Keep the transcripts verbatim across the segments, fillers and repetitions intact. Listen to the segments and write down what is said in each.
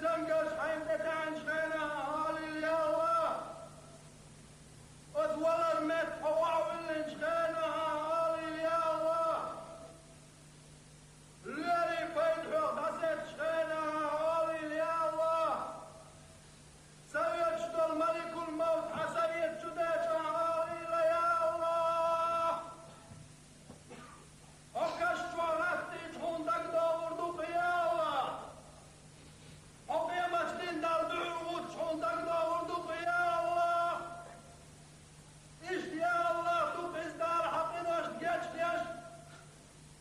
Санкаш хьайна тӀетаьӀначу хенахь алийла, я АллахӀ! Оцу валар метта хьо охьавиллинчу хенахь алийла, я АллахӀ! Лоьрийн пайда хьох дӀасецначу хенахь алийла, я АллахӀ! Ца оьцуш долу маликул-мовт хьан са эца чу дечу алийла, я АллахӀ! Хьо каш чохь латтийча хьуна дагадогӀур ду-кх, я АллахӀ! Хьо къематдийнахь Далла дуьхьал гӀуттуш хьуна дагадогӀур ду-кх, я АллахӀ! Иштта, я АллахӀ, ду-кх иза Дала хьан къиношна гечдеш.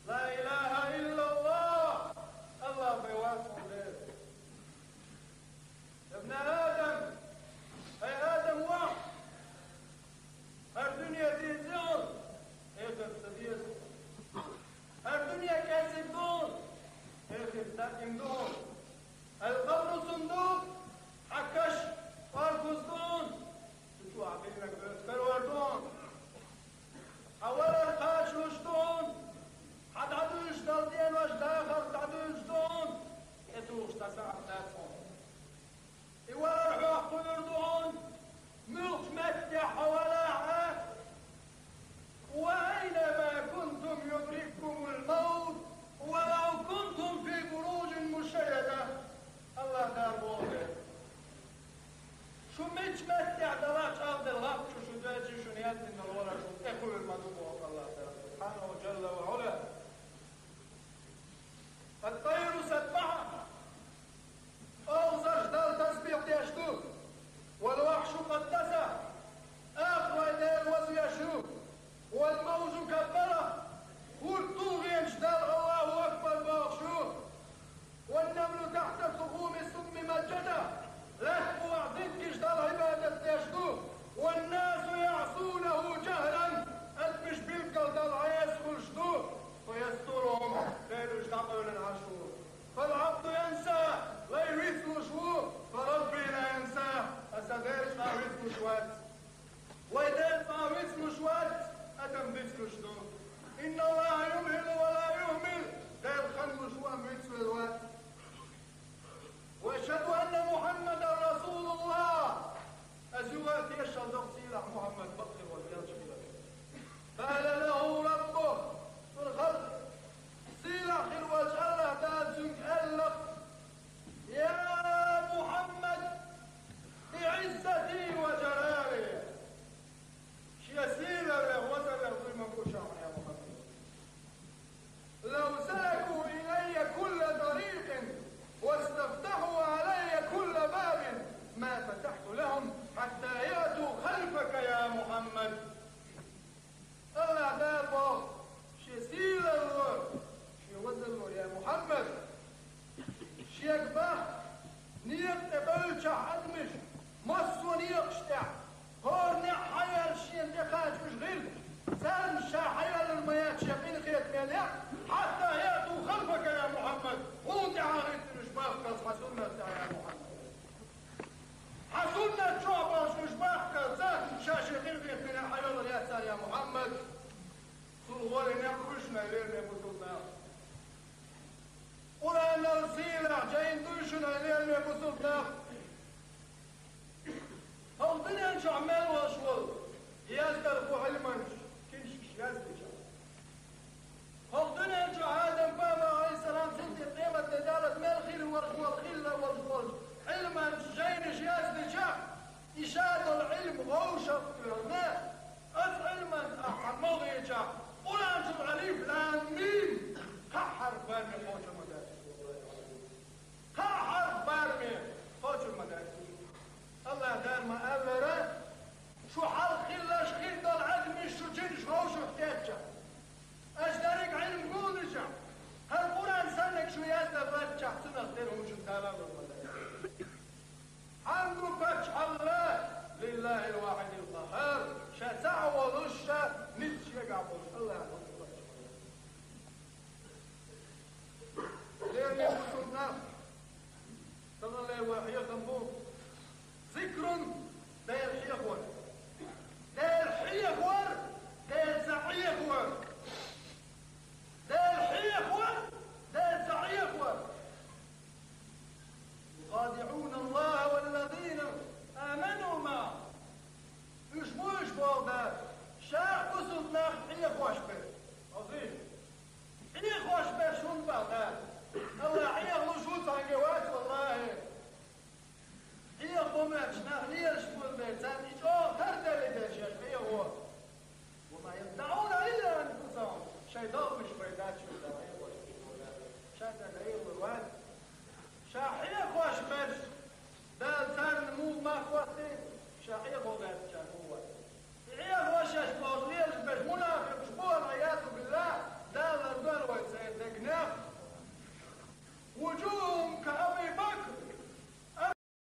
Ла илаха иллаллахӀ! АллахӀ вай вац хьуна Дела. Ябна Адам! Ай Адам ван! ХӀара дуьне деза ду хьуна, эхарт ца деза. ХӀара дуьне кӀезиг ду хьуна, эхарт даим ду хьуна. Аль-къабру сундукъ, хьан каш кӀоргуз ду хьуна, цу чу хьан биллинарг оьцу карор ду хьуна. Хьан валар кхачалуш ду хьуна, хьан дӀадуьйлуш долу денош дахарх дӀадуьйлуш ду хьуна, тӀетухуш цхьа сахьт дац хьуна. И валар хьох кхуьур ду хьуна, муьлхачу меттехь хьо валахь а. Ва айна ма кунтум юдриккумул мавт, ва лав кунтум фи буружин мушайяда. АллахӀ Дала боху дела. Шу мичча меттехь далахь а, чӀагӀделла лапчу шу доьжча, шуна яздина долу валар шуна тӀекхуьур ма ду боху АллахӀ Дала, субхьанаху джалла ва Ӏула. Ат-тайру саббахьа. Олхазарш Далла тасбихь деш ду. Вал вахьшу къаддаса. Ахь вай Дела вазвеш ю. Вал мавжу каббара. ХӀорд тулгӀенаш Далла Аллаху акбар бохуш ю. Ван намлу тахьта сухуми сумми масджида. Лаьтта бухахь диккаш Далла Ӏибадат деш ду. Ван насу яӀсунаху джахран. Адамаш билггал Далла Ӏеса хуьлуш ду. Фа ястурухум, Дела уьш дӀакъевлина Ӏаш ву. Фал Ӏабду янса, вай вицлуш ву, фа Рабби ла янса, аса Дела цкъа а вицлуш вац. Вай Дела цкъа а вицлуш вац, адам дицлуш ду. Инна Аллаха юмхилу ва ла юхмил, Дела хан луш ву, амма вицвелла вац. Ва ашхаду анна Мухьаммадан расулуллах. Аса юха а тешал до-кх сийлахь Мухьаммад бакъ хир волу элча хилар. Къала лаху раббуху, цунна хала сийлахь хир волчу АллахӀ Дала цуьнга аьлла-кх: «Я Мухьаммад, биӀиззати ва джалали». Шен сийлаллех, вазаллех дуй ма бу ша хьуна, я Мухьаммад. «Лав салаку илаййа кулла тарикъин вастафтахьу алаййа кулла бабин ма фатахьту лахум хьатта яъту халфака, я Мухьаммад». АллахӀ Дала боху, шен сийлалло, шен вазалло, я Мухьаммад. Шега боху, некъа тӀе бевллачохь адамаш, массо а некъаш тӀехь, хӀора некъ хьаелла шена тӀекхача уьш хилла, царна ша хьаеллар ма яц шен къинхетаме некъ, хьатта яъту халфака, я Мухьаммад, хьуна тӀаьхьа хӀиттина уьш бахкалц хьан суннат тӀехь, я Мухьаммад. Хьан суннат чохь болуш уьш бахкалц ша шен къинхетаме некъ хьаеллар яц цара, я Мухьаммад. Цул гӀоле некъ хуьлуш ма ю, лераме бусулба нах. Къуръанал сийлахь жайна дуй шуна, лераме бусулба нах. ХӀокху дуьнен чохь мел волуш волу яздархо Ӏилманчаш, книжкаш яздича. ХӀокху дуьнен чохь Адам пайхамар, Ӏалайхиссалам, цул тӀе къематде даллалц мел хир волуш волу, хилла волуш волчу Ӏилманчаш жайнаш яздича, и ша долу Ӏилма вовшах а тоьхна, оцу Ӏилманца ахь хьан могӀийча, Къуръан чуьра алиф, лам, мим, кхаа хьарф бараме кхочур ма дац. Кхаа хьарф бараме кхочур ма дац. АллахӀ Дала ма-аллара, шу хьалха хиллаш хир долу Ӏилманчаш, шу жинаш вовшах кхетча, аша дерриг Ӏилма гулдича, хӀара Къуръан саннарг шу яздан латтачахь, цунах тера хӀума шуна талалур ма дац. Хьамду, паччахьалла, лиллахӀил вахьидил къаххӀар, ша цхьаъ волуш, ша ницкъ шегахь болуш АллахӀ ву, паччахьалла. Лераме бусулба нах, таханлера вай хьехам бу,